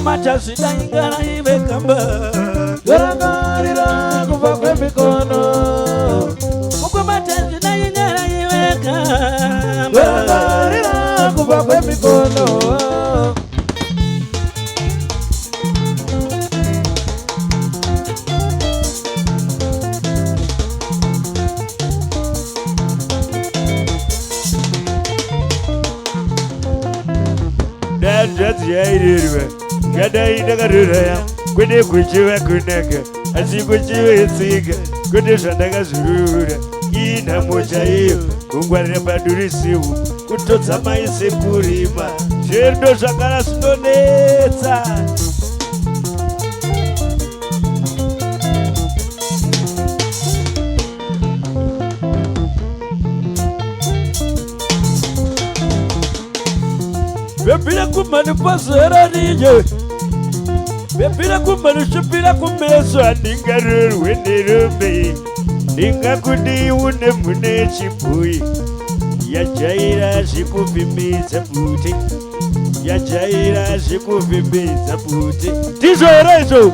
Mukoma tazvida ingara ive kamba. Ndorangarira kufa kwemikono. Mukoma tazvida ingara ive kamba. Ndorangarira kufa kwemikono. Hanzvadzi yairerwa ngadai ndakaruraya kwete kuchiva kunaka asi kuchiva tsika kwete zvandakazvirura inhamo chaiyo kungwarira padurisiwo kutodza mai sekurima zverudo zvakara zvinonetsa. Bebira kumani pazera riye Bebira kumani shupira kumeso. Handingarorwe nerume, ndingakudi une mune chibhuyi yajaira zvekuvhimbidza bute, yajaira zvekuvhimbidza bute. Ndizvo here izvo?